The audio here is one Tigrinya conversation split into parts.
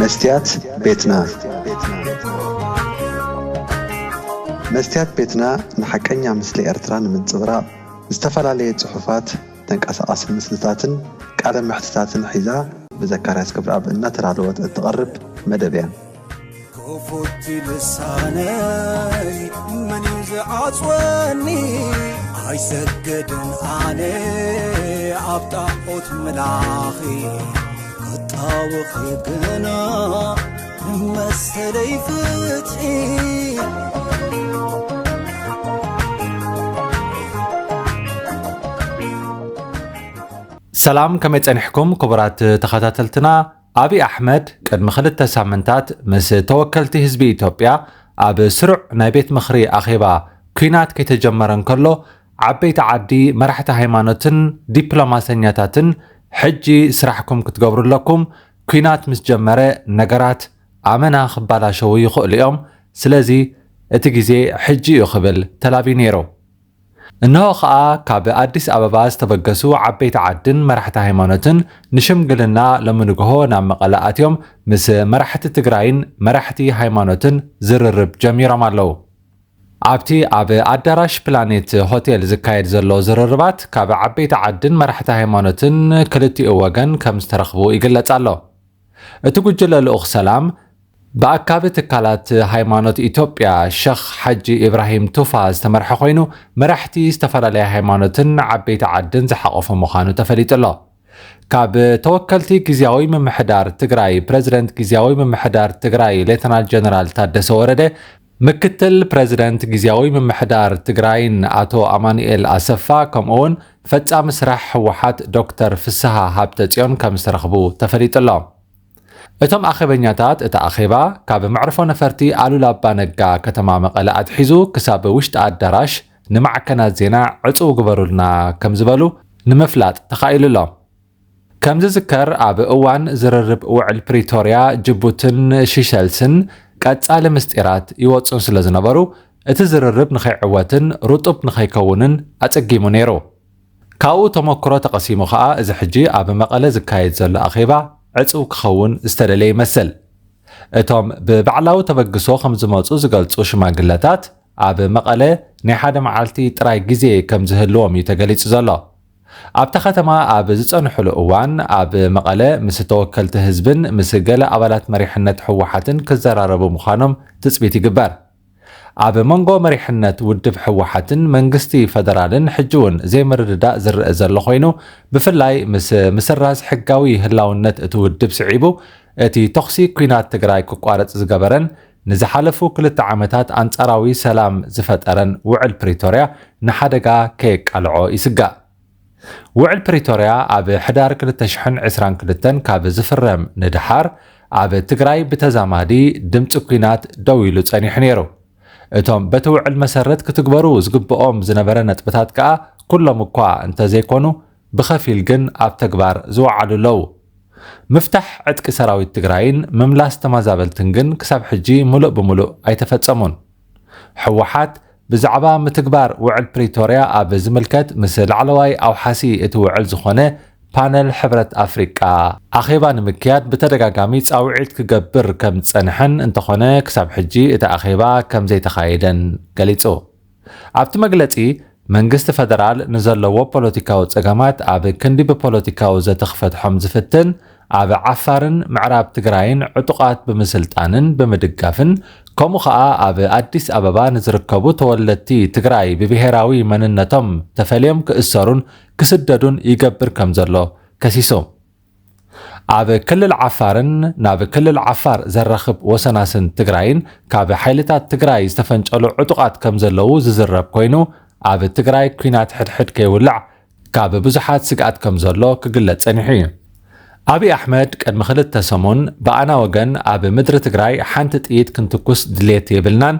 መስትያት ቤትና። መስትያት ቤትና ንሓቀኛ ምስሊ ኤርትራ ንምንጽብራቕ ዝተፈላለየ ጽሑፋት፣ ተንቀሳቓሲ ምስልታትን ቃለ መሕትታትን ሒዛ ብዘካርያስ ክብረኣብ እናተዳለወት እትቐርብ መደብ እያ። ክፉት ልሳነይ መን እዩ ዝዓጽወኒ? ኣይሰግድን ኣነ ኣብ ጣዖት ምላኺ፣ ክጣወኺ ግና ንመሰለይ ፍትሒ። ሰላም፣ ከመይ ጸኒሕኩም ክቡራት ተኸታተልትና? ኣብይ ኣሕመድ ቅድሚ ክልተ ሳምንታት ምስ ተወከልቲ ህዝቢ ኢትዮጵያ ኣብ ስሩዕ ናይ ቤት ምኽሪ ኣኼባ፣ ኲናት ከይተጀመረ እንከሎ ዓበይቲ ዓዲ፣ መራሕቲ ሃይማኖትን ዲፕሎማሰኛታትን፣ ሕጂ ስራሕኩም ክትገብሩ ኣለኩም፣ ኲናት ምስ ጀመረ ነገራት ኣመና ክባላሸዉ ይኽእሉ እዮም፣ ስለዚ እቲ ግዜ ሕጂ እዩ ክብል ተላብዩ ነይሩ። እንሆ ኸኣ ካብ ኣዲስ ኣበባ ዝተበገሱ ዓበይቲ ዓድን መራሕቲ ሃይማኖትን ንሽምግልና ሎሚ ንግሆ ናብ መቐለ ኣትዮም ምስ መራሕቲ ትግራይን መራሕቲ ሃይማኖትን ዝርርብ ጀሚሮም ኣለዉ። ኣብቲ ኣብ ኣዳራሽ ፕላኔት ሆቴል ዝካየድ ዘሎ ዝርርባት ካብ ዓበይቲ ዓድን መራሕቲ ሃይማኖትን ክልቲኡ ወገን ከም ዝተረኽቡ ይግለጽ ኣሎ። እቲ ጉጅለ ልኡኽ ሰላም ብኣካቢ ትካላት ሃይማኖት ኢትዮጵያ ሸኽ ሓጂ ኢብራሂም ቱፋ ዝተመርሐ ኮይኑ፣ መራሕቲ ዝተፈላለያ ሃይማኖትን ዓበይቲ ዓድን ዝሓቖፈ ምዃኑ ተፈሊጡ ኣሎ። ካብ ተወከልቲ ግዝያዊ ምምሕዳር ትግራይ፣ ፕረዚደንት ግዝያዊ ምምሕዳር ትግራይ ሌተናል ጀነራል ታደሰ ወረደ፣ ምክትል ፕረዚደንት ግዝያዊ ምምሕዳር ትግራይን ኣቶ ኣማኑኤል ኣሰፋ፣ ከምኡውን ፈጻሚ ስራሕ ህወሓት ዶክተር ፍስሃ ሃብተጽዮን ከም ዝተረኽቡ ተፈሊጡ ኣሎ። እቶም ኣኼበኛታት እቲ ኣኼባ ካብ መዕርፎ ነፈርቲ ኣሉላ ኣባ ነጋ ከተማ መቐለ ኣትሒዙ ክሳብ ውሽጢ ኣዳራሽ ንማዕከናት ዜና ዕጹው ግበሩልና ከም ዝበሉ ንምፍላጥ ተኻኢሉ ኣሎ። ከም ዝዝከር ኣብ እዋን ዝርርብ ውዕል ፕሪቶርያ ጅቡትን ሺሸልስን ቀጻሊ ምስጢራት ይወጹን ስለ ዝነበሩ እቲ ዝርርብ ንኸይዕወትን ርጡብ ንኸይከውንን ኣጸጊሙ ነይሩ። ካብኡ ተመክሮ ተቐሲሙ ኸኣ እዚ ሕጂ ኣብ መቐለ ዝካየድ ዘሎ ኣኼባ ዕጹው ክኸውን ዝተደለየ ይመስል። እቶም ብባዕላዊ ተበግሶ ከም ዝመጹ ዝገልጹ ሽማግለታት ኣብ መቐለ ናይ ሓደ መዓልቲ ጥራይ ግዜ ከም ዝህልዎም እዩ ተገሊጹ ዘሎ። ኣብታ ከተማ ኣብ ዝጸንሕሉ እዋን ኣብ መቐለ ምስ ተወከልቲ ህዝብን ምስ ገለ ኣባላት መሪሕነት ህወሓትን ክዘራረቡ ምዃኖም ትጽቢት ይግበር። ኣብ መንጎ መሪሕነት ውድብ ህወሓትን መንግስቲ ፈደራልን ሕጂ እውን ዘይምርድዳእ ዝረአ ዘሎ ኮይኑ፣ ብፍላይ ምስ ምስራዝ ሕጋዊ ህላውነት እቲ ውድብ ስዒቡ፣ እቲ ተኹሲ ኲናት ትግራይ ክቋረጽ ዝገበረን ንዝሓለፉ ክልተ ዓመታት ኣንጻራዊ ሰላም ዝፈጠረን ውዕል ፕሪቶርያ ንሓደጋ ከየቃልዖ ይስጋእ። ውዕል ፕሪቶርያ ኣብ ሕዳር ክልተ ሽሕን ዕስራን ክልተን ካብ ዝፍረም ንደሓር፣ ኣብ ትግራይ ብተዛማዲ ድምፂ ኲናት ደው ኢሉ ጸኒሑ ነይሩ። እቶም በቲ ውዕል መሰረት ክትግበሩ ዝግብኦም ዝነበረ ነጥብታት ከኣ ኩሎም እኳ እንተዘይኮኑ፣ ብኸፊል ግን ኣብ ተግባር ዝወዓሉ ኣለዉ። ምፍታሕ ዕጥቂ ሰራዊት ትግራይን ምምላስ ተመዛበልትን ግን ክሳብ ሕጂ ምሉእ ብምሉእ ኣይተፈጸሙን። ህወሓት ብዛዕባ ምትግባር ውዕል ፕሪቶርያ ኣብ ዝምልከት ምስ ላዕለዋይ ኣውሓሲ እቲ ውዕል ዝኾነ ፓነል ሕብረት ኣፍሪቃ ኣኼባ ንምክያድ ብተደጋጋሚ ጻውዒት ክገብር ከም ዝጸንሐን እንተኾነ ክሳብ ሕጂ እቲ ኣኼባ ከም ዘይተኻየደን ገሊጹ። ኣብቲ መግለጺ፣ መንግስቲ ፈደራል ንዘለዎ ፖለቲካዊ ጸገማት ኣብ ክንዲ ብፖለቲካዊ ዘተ ክፈትሖም ዝፍትን፣ ኣብ ዓፋርን ምዕራብ ትግራይን ዕጡቓት ብምስልጣንን ብምድጋፍን፣ ከምኡ ኸኣ ኣብ ኣዲስ ኣበባ ንዝርከቡ ተወለድቲ ትግራይ ብብሄራዊ መንነቶም ተፈልዮም ክእሰሩን ክስደዱን ይገብር ከም ዘሎ ከሲሱ። ኣብ ክልል ዓፋርን ናብ ክልል ዓፋር ዘራኽብ ወሰናስን ትግራይን ካብ ሓይልታት ትግራይ ዝተፈንጨሉ ዕጡቓት ከም ዘለዉ ዝዝረብ ኮይኑ፣ ኣብ ትግራይ ኲናት ሕድሕድ ከይውላዕ ካብ ብዙሓት ስግኣት ከም ዘሎ ክግለጽ ጸኒሑ እዩ። ኣብይ ኣሕመድ ቅድሚ ክልተ ሰሙን ብኣና ወገን ኣብ ምድሪ ትግራይ ሓንቲ ጥይት ክንትኩስ ድሌት የብልናን፣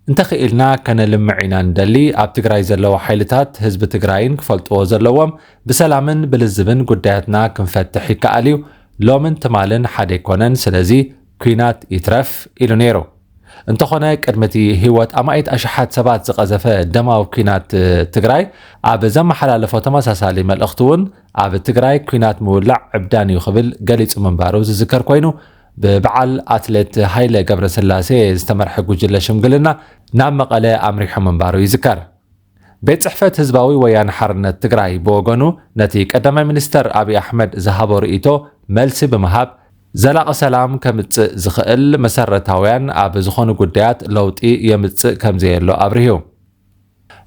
እንተኽኢልና ከነልምዕ ኢና ንደሊ፣ ኣብ ትግራይ ዘለዉ ሓይልታት ህዝቢ ትግራይን ክፈልጥዎ ዘለዎም፣ ብሰላምን ብልዝብን ጉዳያትና ክንፈትሕ ይከኣል እዩ፣ ሎምን ትማልን ሓደ ኣይኮነን፣ ስለዚ ኲናት ይትረፍ ኢሉ ነይሩ። እንተኾነ ቅድሚ እቲ ህይወት ኣማኢት ኣሽሓት ሰባት ዝቐዘፈ ደማዊ ኲናት ትግራይ ኣብ ዘመሓላለፎ ተመሳሳሊ መልእኽቲ እውን ኣብ ትግራይ ኲናት ምውላዕ ዕብዳን እዩ ክብል ገሊጹ ምንባሩ ዝዝከር ኮይኑ፣ ብበዓል ኣትሌት ሃይለ ገብረስላሴ ዝተመርሐ ጉጅለ ሽምግልና ናብ መቐለ ኣምሪሑ ምንባሩ ይዝከር። ቤት ጽሕፈት ህዝባዊ ወያነ ሓርነት ትግራይ ብወገኑ፣ ነቲ ቀዳማይ ሚኒስተር ኣብይ ኣሕመድ ዝሃቦ ርእይቶ መልሲ ብምሃብ፣ ዘላቒ ሰላም ከምጽእ ዝኽእል መሰረታውያን ኣብ ዝኾኑ ጉዳያት ለውጢ የምጽእ ከምዘየሎ ኣብርሁ።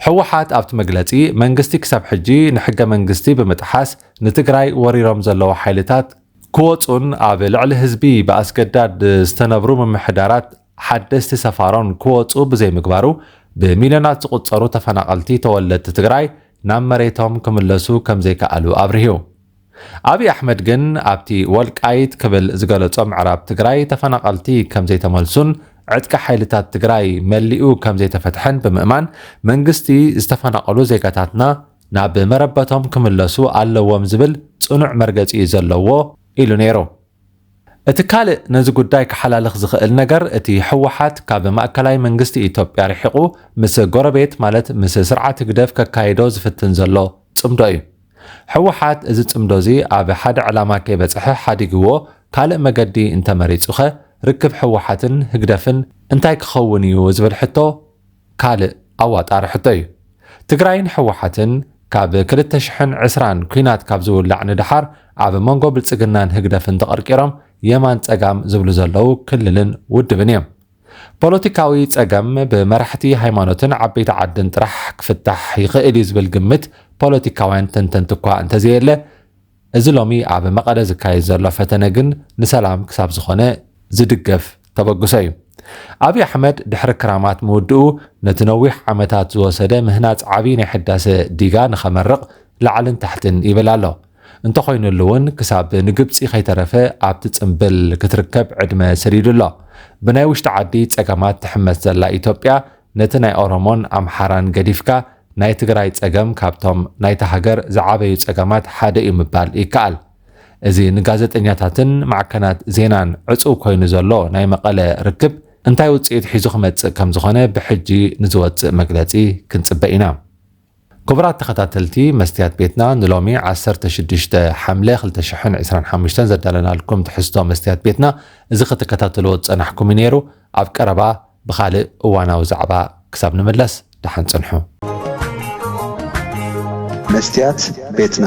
ህወሓት ኣብቲ መግለጺ፣ መንግስቲ ክሳብ ሕጂ ንሕገ መንግስቲ ብምጥሓስ ንትግራይ ወሪሮም ዘለዉ ሓይልታት ክወጹን ኣብ ልዕሊ ህዝቢ ብኣስገዳድ ዝተነብሩ ምምሕዳራት ሓደስቲ ሰፋሮን ክወጹ ብዘይምግባሩ፣ ብሚልዮናት ዝቑጸሩ ተፈናቐልቲ ተወለድቲ ትግራይ ናብ መሬቶም ክምለሱ ከምዘይከኣሉ ኣብርሁ። ኣብይ ኣሕመድ ግን ኣብቲ ወልቃይት ክብል ዝገለጾ ምዕራብ ትግራይ ተፈናቐልቲ ከምዘይተመልሱን ዕጥቂ ሓይልታት ትግራይ መሊኡ ከምዘይተፈትሐን ብምእማን፣ መንግስቲ ዝተፈናቐሉ ዜጋታትና ናብ መረበቶም ክምለሱ ኣለዎም ዝብል ጽኑዕ መርገጺ እዩ ዘለዎ ኢሉ ነይሩ። እቲ ካልእ ነዚ ጉዳይ ክሓላልኽ ዝኽእል ነገር፣ እቲ ህወሓት ካብ ማእከላይ መንግስቲ ኢትዮጵያ ርሒቑ ምስ ጎረቤት ማለት ምስ ስርዓት ህግደፍ ከካይዶ ዝፍትን ዘሎ ጽምዶ እዩ። ህወሓት እዚ ጽምዶ እዚ ኣብ ሓደ ዕላማ ከይበጽሐ ሓዲግዎ ካልእ መገዲ እንተመሪጹኸ፣ ርክብ ህወሓትን ህግደፍን እንታይ ክኸውን እዩ ዝብል ሕቶ ካልእ ኣዋጣሪ ሕቶ እዩ። ትግራይን ህወሓትን ካብ ክልተ ሽሕን ዕስራን ኲናት ካብ ዝውላዕ ንደሓር ኣብ መንጎ ብልጽግናን ህግደፍን ተቐርቂሮም የማን ጸጋም ዝብሉ ዘለዉ ክልልን ውድብን እዮም። ፖለቲካዊ ጸገም ብመራሕቲ ሃይማኖትን ዓበይቲ ዓድን ጥራሕ ክፍታሕ ይኽእል እዩ ዝብል ግምት ፖለቲካውያን ተንተንቲ እኳ እንተዘየለ፣ እዚ ሎሚ ኣብ መቐለ ዝካየድ ዘሎ ፈተነ ግን ንሰላም ክሳብ ዝኾነ ዝድገፍ ተበግሶ እዩ። ኣብይ ኣሕመድ ድሕሪ ክራማት ምውድኡ ነቲ ነዊሕ ዓመታት ዝወሰደ ምህናጽ ዓብዪ ናይ ሕዳሰ ዲጋ ንኸመርቕ ላዕልን ታሕትን ይብል ኣሎ። እንተኾይኑሉ እውን ክሳብ ንግብጺ ከይተረፈ ኣብቲ ጽምብል ክትርከብ ዕድመ ሰዲዱ ኣሎ። ብናይ ውሽጢ ዓዲ ጸገማት ትሕመስ ዘላ ኢትዮጵያ ነቲ ናይ ኦሮሞን ኣምሓራን ገዲፍካ ናይ ትግራይ ጸገም ካብቶም ናይታ ሃገር ዝዓበዩ ጸገማት ሓደ እዩ ምባል ይከኣል። እዚ ንጋዜጠኛታትን ማዕከናት ዜናን ዕጹው ኮይኑ ዘሎ ናይ መቐለ ርክብ እንታይ ውጽኢት ሒዙ ክመጽእ ከም ዝኾነ ብሕጂ ንዝወጽእ መግለጺ ክንጽበ ኢና። ክቡራት ተኸታተልቲ መስትያት ቤትና፣ ንሎሚ ዓሰርተ ሽዱሽተ ሓምለ ክልተ ሽሕን ዕስራን ሓሙሽተን ዘዳለናልኩም ትሕዝቶ መስትያት ቤትና እዚ ክትከታተልዎ ዝጸናሕኩም እዩ ነይሩ። ኣብ ቀረባ ብኻልእ እዋናዊ ዛዕባ ክሳብ ንምለስ ደሓን ጽንሑ። መስትያት ቤትና።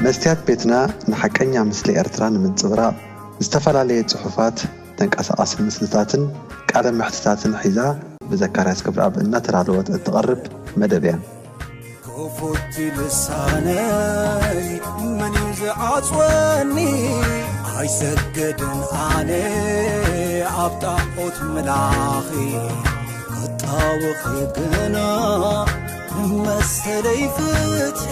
መስትያት ቤትና ንሓቀኛ ምስሊ ኤርትራ ንምንጽብራቕ ዝተፈላለየ ጽሑፋት፣ ተንቀሳቓሲ ምስልታትን ቃለ መሕትታትን ሒዛ ብዘካርያስ ክብረኣብ እናተዳለወት እትቐርብ መደብ እያ። ክፉት ልሳነይ መን እዩ ዝዓጽወኒ? ኣይሰግድን ኣነ ኣብ ጣዖት ምላኺ፣ ክጣወኺ ግና ንመሰለይ ፍትሒ።